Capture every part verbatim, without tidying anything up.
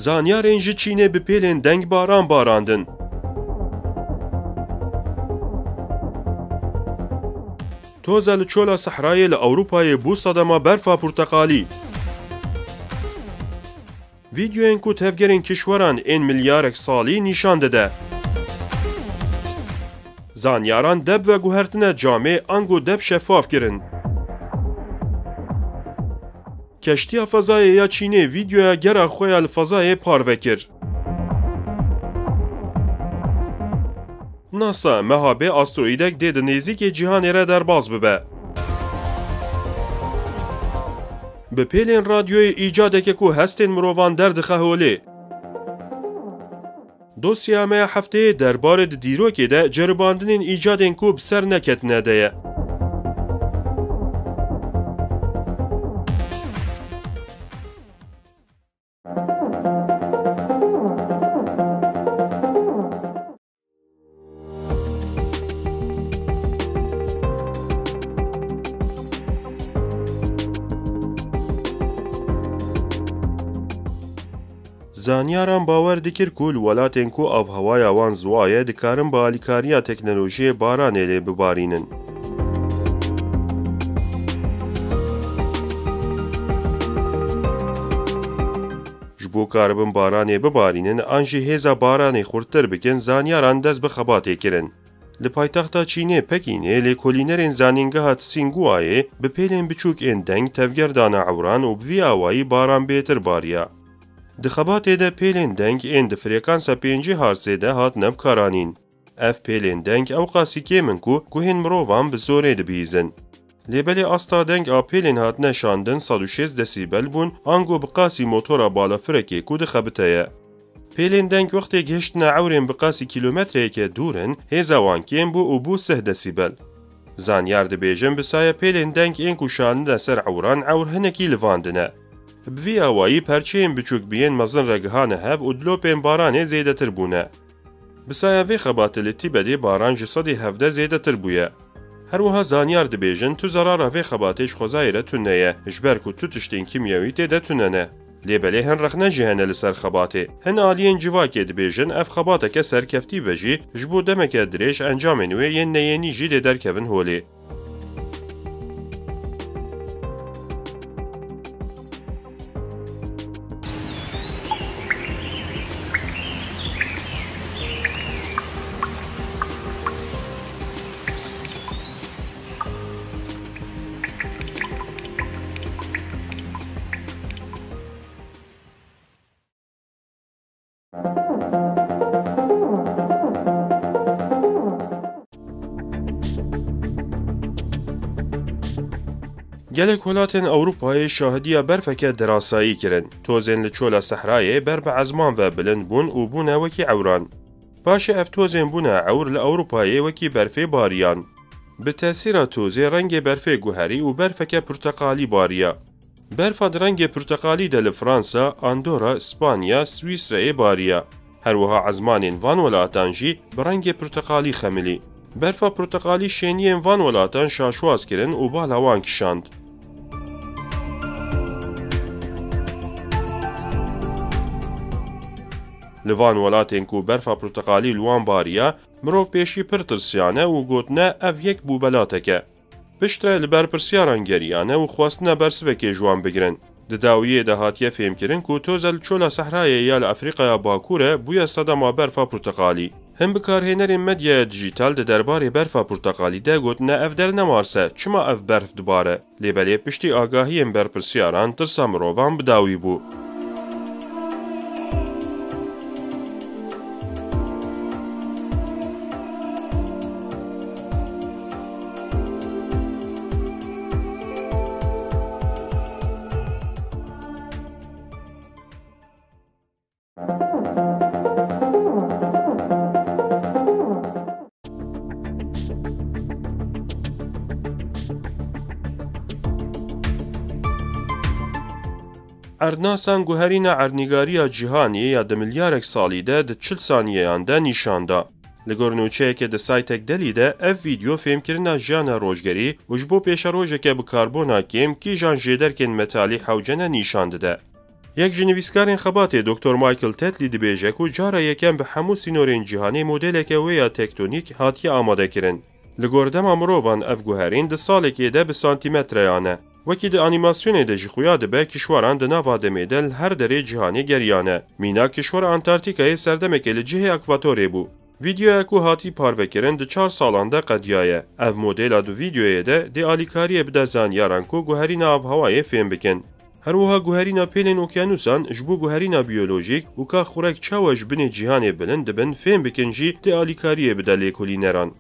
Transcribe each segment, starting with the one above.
Zanyarên ji Çînê bi pêlên deng baran barandin. Toza li Çola Sehrayê li Ewropayê bû sedema berfa porteqalî. Vîdeoyên ku tevgerên kişweran ên milyarek salî nîşan dide. Zanyaran deb veguhertine camê ango deb şefaf kirin. Keştiya fezayê ya Çînê vîdeoya gera xwe ya li fezayê parve kir. NASA meha bê asteroîdek dê di nêzîkê cîhanê re derbas bibe. Bi pêlên radyoyê îcadeke ku hestên mirovan derdixe holê. Dosyeya me ya hefteyê derbarê di dîrokê de ceribandinên îcadên ku bi ser neketine de ye. Zanyaran bawer dikir ku li welatên ku avhewaya wan ziwa ye, dikarin bi alîkariya teknolojiyê baranê lê bibarînin. Ji bo karibin baranê bibarînin an jî hêza baranê xurttir bikin, zanyaran dest bi xebatê kirin. Li paytexta Çînê Pekînê lêkolînerên Zanîngeha Tsinguayê bi pêlên biçûk ên deng tevger dane ewran û bi vî awayî baran bêtir bariya. Di xebatê de pêlên deng ên di frekansa pêncî hertzê de hatine bikaranîn. Ev pêlên deng ewqasî kêm in ku guhên mirovan bi zorê dibihîzin. Lê belê asta deng a pêlên hatine şandin sed û şêst desîbel bûn, ango bi qasî motora balafirekê ku dixebite ye. Pêlên deng wextê gihiştine ewrên bi qasî kîlometreyeke dûr in, hêza wan kêm bû û bû sih desîbel. Zanyar dibêjin, bi saya pêlên deng ên ku şandine ser ewran, ewr hinekî livandine. Bi vî awayî perçeyên biçûk bi yên mezin re gihane hev û dilopên baranê zêdetir bûne. Bi saya vê xebatê li Tîbetê baran ji sedî hevdeh zêdetir bûye. Her wiha zanyar dibêjin, tu zerara vê xebatê ji xwezayê re tune ye, ji ber ku tu tiştên kîmyewî tê de tune ne. Lê belê hin rexne jî hene li ser xebatê. Hin aliyên civakê dibêjin, ev xebateke serkeftî be jî, ji bo demeke dirêj encamên wê yên neyênî jî dê derkevin holê. Gelek welatên Ewropayê şahidiya berfeke derasayî kirin. Tozên li Çola Sehrayê ber bi ezman ve bilind bûn û bûne wekî ewran. Paşê ev tozên bûne ewr li Ewropayê wekî berfê bariyan. Bi tesîra tozê rengê berfê guherî û berfeke pirteqalî bariya. Berfa di rengê pirteqalî de li Fransa, Andorra, Spanya, Swîsreyê bariya. Her wiha ezmanên van welatan jî bi rengê pirteqalî xemilî. Berfa pirteqalî şêniyên van welatan şaşwaz kirin û bala wan kişand. Li van welatên ku berfa pirteqalî li wan bariya, mirov pêşî pir tirsiyane û gotine, ev yek bûbelateke. Piştre li berpirsiyaran geriyane û xwestine bersivekê ji wan bigirin. Di dawiyê de hatiye fêmkirin ku toza li Çola Sehrayê ya li Efrîqaya Bakur e bûye sedema berfa porteqalî. Hin bikarhênerên medyaya dijîtal di derbarê berfa porteqalî de gotine, ev der ne Mars e, çima ev berf dibare? Lê belê piştî agahiyên berpirsiyaran tirsa mirovan bi dawî bû. Erdnasan guherîna erdnîgariya cîhanî ya di milyarek salî de di çil saniyeyan de nîşan da. Li gor nûçeyeke di saytek Delî de ev vîdeo fêmkirina jiyana rojgerî û ji bo pêşerojeke bi karbona kêm kîjan jêderkên metalî hewcene nîşan dide. Yek ji nivîskarên xebatê Doktor Michael Tetley dibêje ku cara yekem bi hemû sînorên cîhanê modeleke wê ya tektonîk hatiye amadekirin. Li gor dema mirovan ev guherîn di salekê de bi santîmetreyan e. Wekî di anîmasyonê de jî xuya dibe kişweran di nava demê de li her derê cîhanê geriyane. Mînak kişwera Antarktîkayê serdemekê li cihê ekvatorê bû. Vîdeoya ku hatî parvekirin di çar salan de qediyaye. Ev modela di vîdeoyê de dê alîkariyê bide zanyaran ku guherîna avhewayê fêm bikin. Her wiha guherîna pêlên okyanûsan ji bo guherîna biyolojîk û ka xurek çawa ji binê cîhanê bilind dibin fêm bikin jî dê alîkariyê bide lêkolîneran.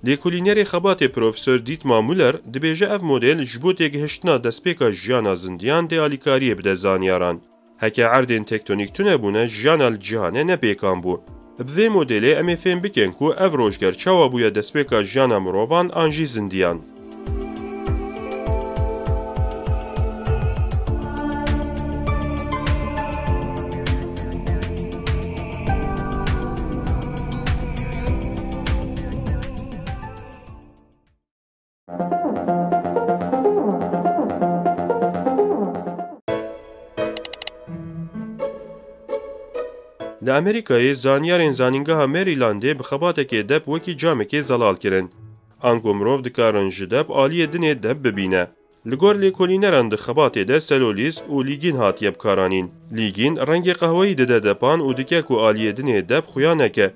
Lêkolînerê xebatê Profesor Dietmar Müller dibêje ev model ji bo têgihiştina destpêka jiyana zindiyan dê alîkariyê bide zanyaran. Heke erdên tektonîk tune bûne, jiyana li cîhanê ne pêkan bû. Bi vê modelê em ê fêm bikin ku ev rojger çawa bûye destpêka jiyana mirovan an jî zindiyan. Li Amerîkayê zanyarên Zanîngeha Marylandê bi xebatekê dep wekî camekê zelal kirin. Ango mirov dikarin ji dep aliyê dinê dep bibîne. Li gor lêkolîneran di xebatê de selolîz û lîgîn hatiye bikaranîn. Lîgîn rengê qehweyî dide depan û dike ku aliyê dinê dep xuya neke.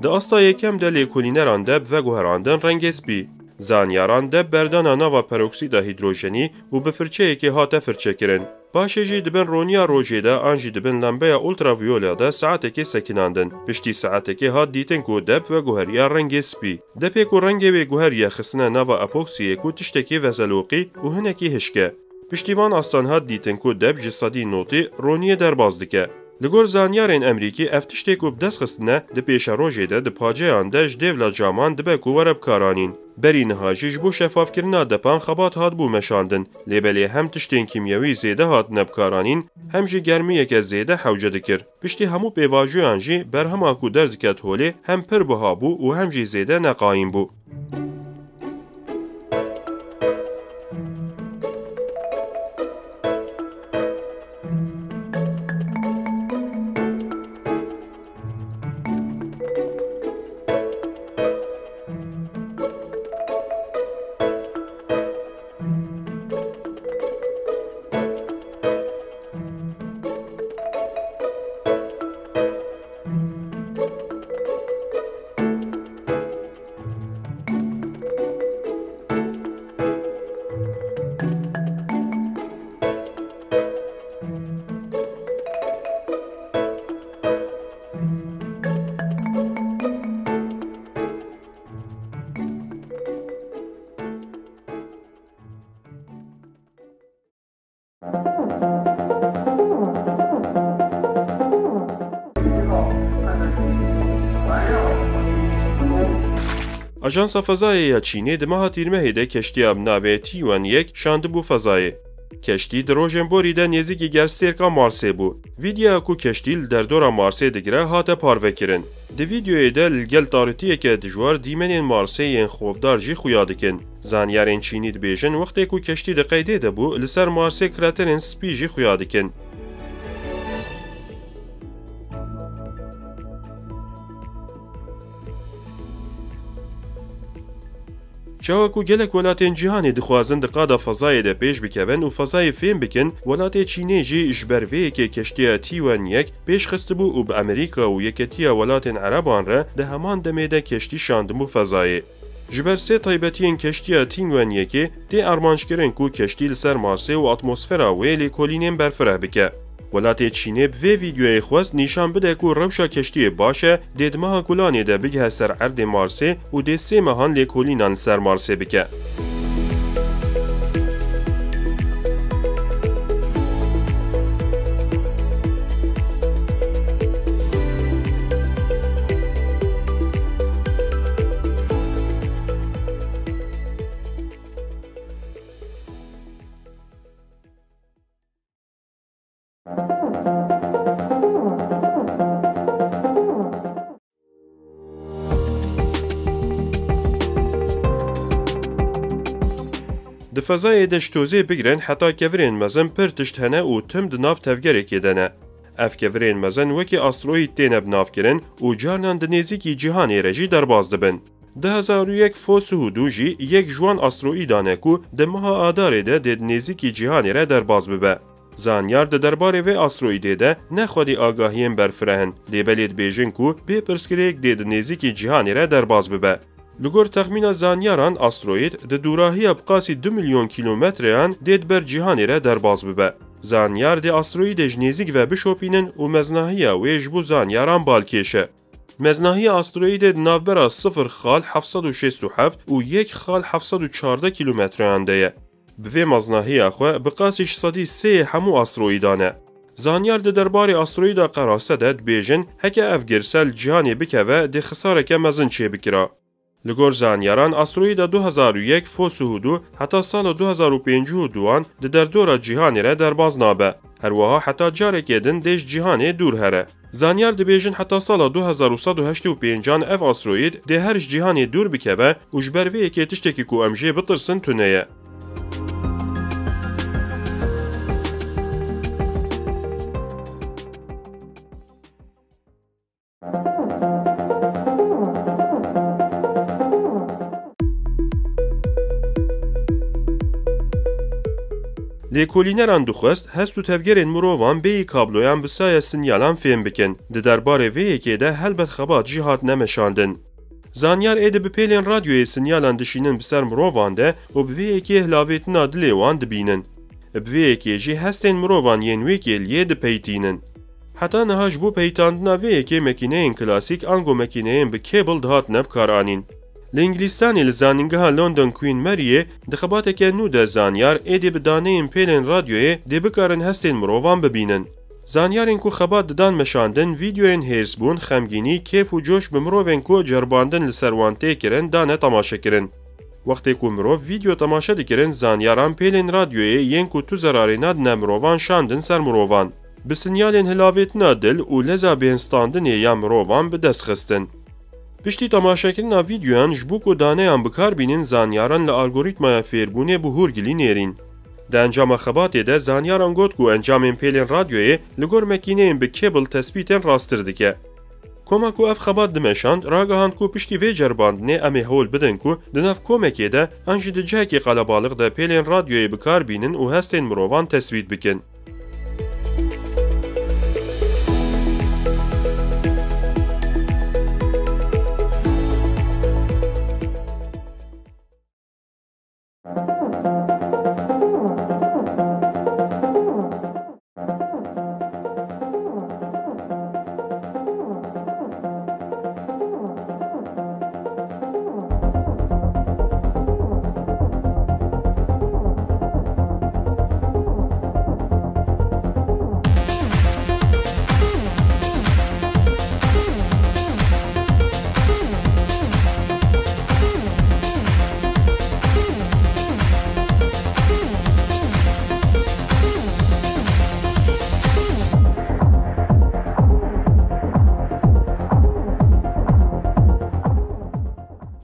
Di asta yekem de lêkolîneran dep veguherandin rengê spî. Zanyaran dep berdana nava peroksîda hîdrojenî û bi firçeyekê hate firçekirin. Paşê jî di bin roniya rojê de an jî di bin lembeya ultraviyole de saetekê sekinandin. Piştî saetekê hat dîtin ku dep veguheriya rengê spî. Depê ku rengê wê guheriye xistine nava epoksiyê ku tiştekî vezeloqî û hinekî hişk e. Piştî van astan hat dîtin ku dep ji sedî notî roniyê derbas dike. Li gor zanyarên Emerîkî ev tiştê ku bi dest xistine di pêşerojê de di paceyan de ji dêvla caman dibe ku were bikaranîn. Berî niha jî ji bo şefafkirina depan xebat hatibû meşandin, lê belê hem tiştên kîmyewî zêde hatine bikaranîn, hem jî germiyeke zêde hewce dikir. Piştî hemû pêvajoyan jî berhema ku derdiket holê hem pir biha bû û hem jî zêde neqayîn bû. Ajansa Fezayê ya Çînê di meha Tîrmehê de keştiya bi navê Tiwen yek şandibû fezayê. Keştî di rojên borî de nêzîkî gerstêrka Marsê bû. Vîdeoya ku keştî li derdora Marsê digire hate parvekirin. Di vîdeoyê de li gel tarîtiyeke dijwar dîmenên Marsê yên xovdar jî xuya dikin. Zanyarên Çînî dibêjin, wextê ku keştî di qeydê de bû, li ser Marsê kraterên spî jî xuya dikin. Çawa ku gelek welatên cîhanê dixwazin di qada fezayê de pêş bikevin û fezayê fêm bikin, welatê Çînê jî ji ber vê yekê keştiya Tiwen yek pêş xistibû û bi Amerîka û Yeketiya Welatên Ereban re di heman demê de keştî şandibû fezayê. Ji ber sê taybetiyên keştiya Tiwen yekê tê armanckirin ku keştî li ser Marsê û atmosfera wê lêkolînên berfireh bike. Welatê Çînê bi vê vîdeoyê xwest nîşan bide ku rewşa keştiyê baş e, dê di meha Gulanê de bigihe ser erdê Marsê û dê sê mehan lêkolînan li ser Marsê bike. Di fezayê de ji tozê bigirin heta kevirên mezin pir tişt hene û tim di nav tevgerekê de ne. Ev kevirên mezin wekî asteroîd têne binavkirin û carinan di nêzîkî cîhanê re jî derbas dibin. Du hezar û yek Fosuhudu jî yek ji wan asteroîdan e ku di meha Adarê de dê di nêzîkî cîhanê re derbas bibe. Zanyar di derbarê vê asteroîdê de ne xwedî agahiyên berfireh in, lê belê dibêjin ku bê pirsgirêk dê di nêzîkî cîhanê re derbas bibe. Li gor texmîna zanyaran, asteroîd di dûrahiya bi qasî du milyon kîlometreyan dê di ber cîhanê re derbas bibe. Zanyar dê asteroîdê ji nêzîk ve bişopînin û meznahiya wê ji bo zanyaran balkêş e. Meznahiya asteroîdê di navbera sifir xal heft sed û şêst û heft û yek xal heft sed û çardeh kîlometreyan de ye. Bi vê meznahiya xwe bi qasî ji sedî sê yê hemû asteroîdan e. Zanyar di derbarê asteroîda Qerase de dibêjin, heke ev girse li cîhanê bikeve, dê xisareke mezin çêbikira. Li gor zanyaran, asteroîda du hezar û yek Fosuhudu heta sala du hezar û pêncî û duan di derdora cîhanê re derbas nabe. Her wiha heta carekê din dê ji cîhanê dûr here. Zanyar dibêjin heta sala du hezar û sed û heştê û pêncan ev asteroîd dê her ji cîhanê dûr bikeve û ji ber vê yekê tiştekî ku em jê bitirsin tune ye. Lêkolîneran dixwest hest û tevgerên mirovan bêyî kabloyan bi saya sinyalan fêm bikin. Di derbarê vê yekê de helbet xebat jî hatine meşandin. Zanyar êdî bi pêlên radyoyê sinyalan dişînin bi ser mirovan de û bi vê yekê hilavêtina dilê wan dibînin. Bi vê yekê jî hestên mirovan yên wê kêliyê dipeytînin. Heta niha ji bo peytandina vê yekê mekîneyên klasîk ango mekîneyên bi kêbil dihatine bikaranîn. Li Îngilîstanê li Zanîngeha London Queen Maryê di xebateke nû de zanyar êdî bi daneyên pêlên radyoyê dê bikarin hestên mirovan bibînin. Zanyarên ku xebat didan meşandin, vîdyoyên hêrsbûn, xemgînî, kêf û coş bi mirovên ku ceribandin li ser wan tê kirin dane temaşekirin. Wextê ku mirov vîdyo temaşe dikirin, zanyaran pêlên radyoyê yên ku tu zerarê nadine mirovan şandin ser mirovan. Bi sinyalên hilavêtina dil û leza bêhnstandinê ya mirovan bi dest xistin. Piştî temaşekirina vîdyoyan, ji bo ku daneyan bi kar bînin, zanyaran li algorîtmaya fêrbûnê bi hûrgilî nêrîn. Di encama xebatê de zanyaran got ku encamên pêlên radyoyê li gor mekîneyên bi kêbil tespîtên rasttir dike. Koma ku ev xebat dimeşand, ragihand ku piştî vê ceribandinê em ê hewl bidin ku di nav komekê de an jî di cihekî qelebalix de pêlên radyoyê bi kar bînin û hestên mirovan tespît bikin.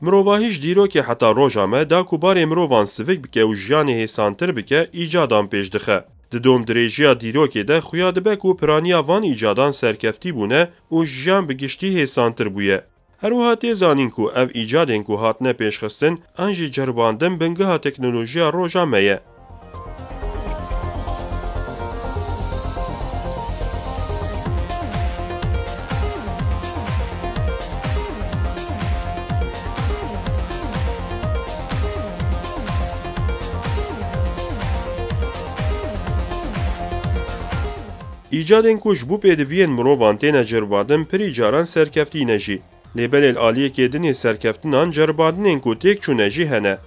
Mirovahî ji dîrokê heta roja me da ku barê mirovan sivik bike û jiyanê hêsantir bike, îcadan pêş dixe. Di dom dirêjiya dîrokê de xuya dibe ku piraniya van îcadan serkeftî bûne û jiyan bi giştî hêsantir bûye. Her wiha tê zanîn ku ev îcadên ku hatine pêşxistin an jî ceribandin bingeha teknolojiya roja me ye. Îcadên ku ji bo pêdiviyên mirovan têne ceribandin pirî caran serkeftî ne jî. Lê belê li aliyekê dinê serkeftinan ceribandinên ku têk çûne jî hene.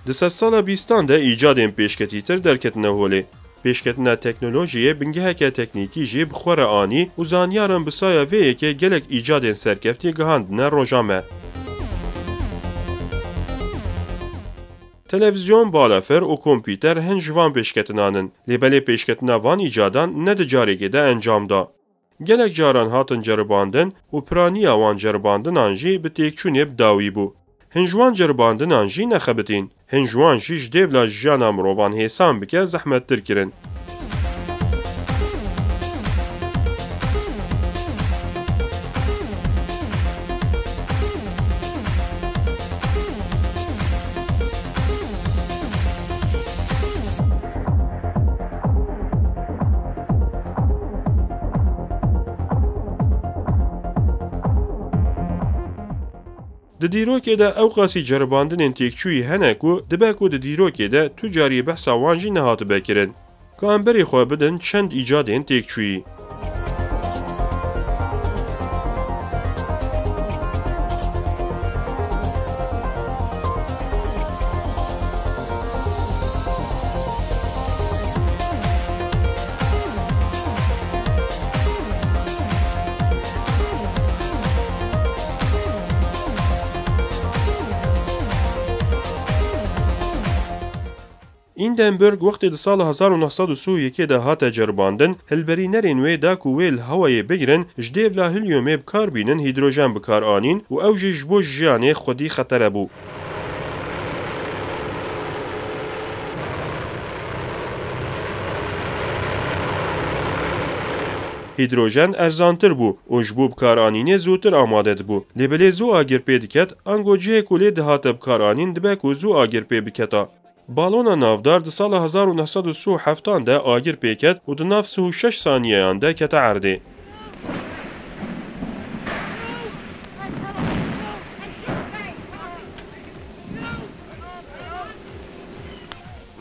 Di sedsala bîstan de îcadên pêşketîtir derketine holê. Pêşketina teknolojiyê bingeheke teknîkî jî bi xwe re anî û zanyaran bi saya vê yekê gelek îcadên serkeftî gihandine roja me. Televîzyon, balafir û kompîter hin ji van pêşketinan in. Lê belê pêşketina van îcadan ne di carekê de encam da. Gelek caran hatin ceribandin û piraniya wan ceribandinan jî bi têkçûnê bi dawî bû. Hin ji wan ceribandinan jî nexebitîn. Hin ji wan jî ji dêvla jiyana mirovan hêsan bike zehmettir kirin. Di dîrokê de ewqasî ceribandinên têkçûyî hene ku dibe ku di dîrokê de tu carî behsa wan jî nehatibe kirin. Ka em berê xwe bidin çend îcadên têkçûyî. Hindenburg wextê di sala hezar û neh sed û sî û yekê de hate ceribandin, hilberînerên wê da ku wê li hewayê bigirin, ji dêvla hîlyomê bi kar bînin hîdrojen bi kar anîn û ew jî ji bo jiyanê xwedî xetere bû. Hîdrojen erzantir bû û ji bo bikaranînê zûtir amade dibû. Lê belê zû agir pê diket, ango cihê ku lê dihate bikaranîn dibe ku zû agir pê biketa. Balona navdar di sala hezar û neh sed û sî û heftan de agir pê ket û di nav sih û şeş saniyeyan de kete erdê.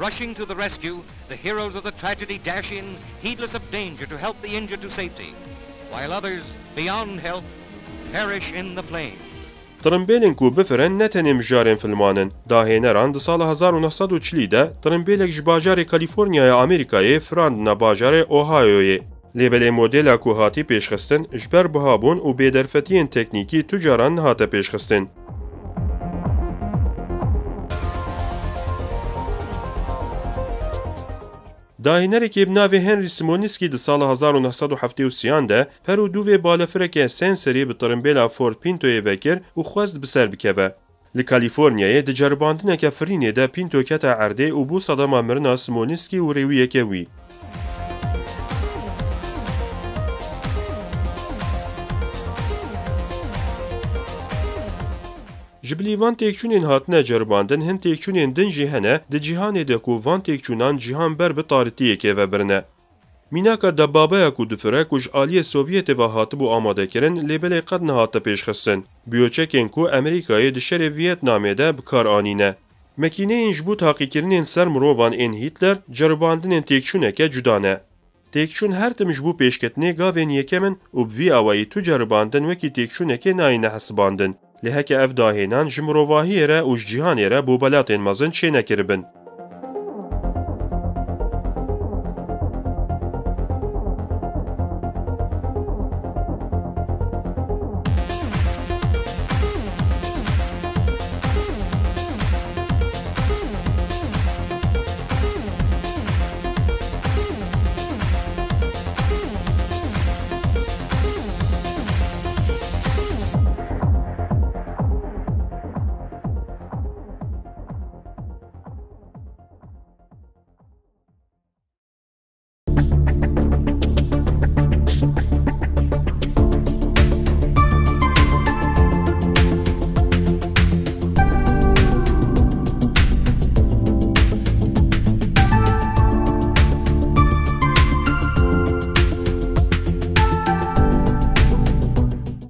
Rushing to the rescue, the heroes of the tragedy dash in, heedless of danger, to help the injured to safety, while others, beyond help, perish in the flames. Tirimbêlên ku bifirin ne tenê mijarên filman in. Dahêneran di sala hezar û neh sed û çilî de tirimbêlek ji bajarê Kalîforniyaya Amerîkayê firandine bajarê Ohioyê. Lê belê modela ku hatî pêşxistin, ji ber bihabûn û bêderfetiyên teknîkî tu caran nehate pêşxistin. Dahînerekê bi navê Henry Smolinski di sala hezar û neh sed û heftê û sêyan de per û dûvê balefireke senserî bi tirimbêla Ford Pintoyê vekir û xwest bi ser bikeve. Li Kalîforniyayê di ceribandineke firînê de Pinto kete erdê û bû sedema mirina Smolinski û rêwiyeke wî. Ji bilî van têkçûnên hatine ceribandin hin têkçûnên din jî hene, di cîhanê de ku van têkçûnan cîhan ber bi tarîtiyekê ve birine. Mînaka debabeya ku difire ku ji aliyê Sovyetê ve hatibû amadekirin, lê belê qet nehate pêşxistin. Biyoçekên ku Amerîkayê di şerê Vietnamê de bi kar anîne. Mekîneyên ji bo taqîkirinên ser mirovan ên Hitler ceribandinên têkçûneke cuda ne. Têkçûn her tim ji bo pêşketinê gavên yekem in û bi vî awayî tu ceribandin wekî têkçûnekê nayêne hesibandin. Lê heke ev dahênan ji mirovahiyê re û ji cîhanê re bo belatên mezin çênekiribin.